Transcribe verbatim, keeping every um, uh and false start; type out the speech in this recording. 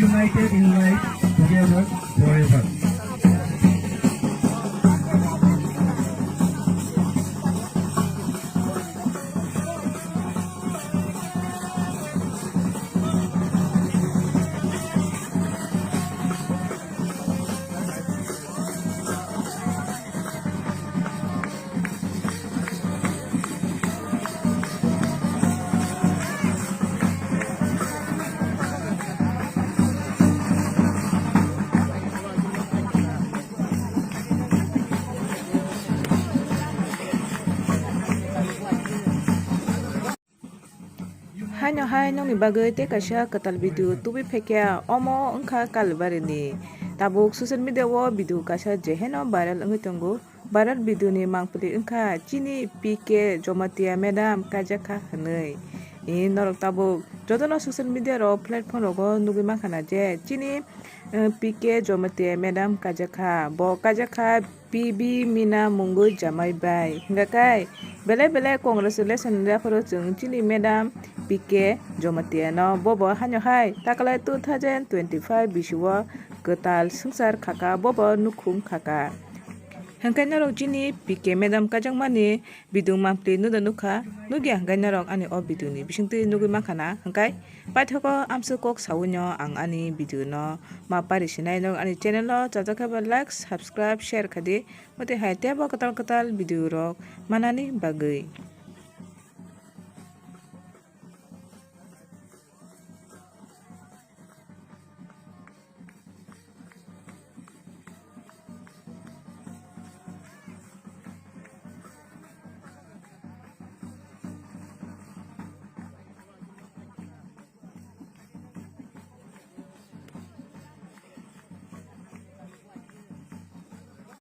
United in life, together forever. Haino hai nokni bagwi tei kaisa kwtal video tubui phaikha, omo wngkha Kalibari ni. Tabuk social media o video kaisa jeheno viral wngwi tongo. Viral video ni mangpili wngkha chini P K Jomatia madam kaijakha hwnwi. E, norok tabuk jotono social media rok platform rogo nugwi mankha na je chini, eh, P K Jomatia madam kaijakha. Bo kaijakha P B Mina mungwi jamai bai. Hingkha kai belai belai congratulation yapharo chwng chini madam P K Jomatia no. Bobo haino hai takalai two thousand twenty-five bisio kwtal swngchar khaka, bobo nukhung khaka. Hingkhe norok chini P K madam kaijakmani video mangpili nuda nukha, nukya hingkhe norok ani o video ni bisingtwi nugwi mankha na, hingkhe paithago amswk kok saui no ang ani video no ma pari sinai. Norok ani channel o chajak khe ba like, subscribe, share khadi, motwi hai teibo kwtal kwtal video rok manani bagwi.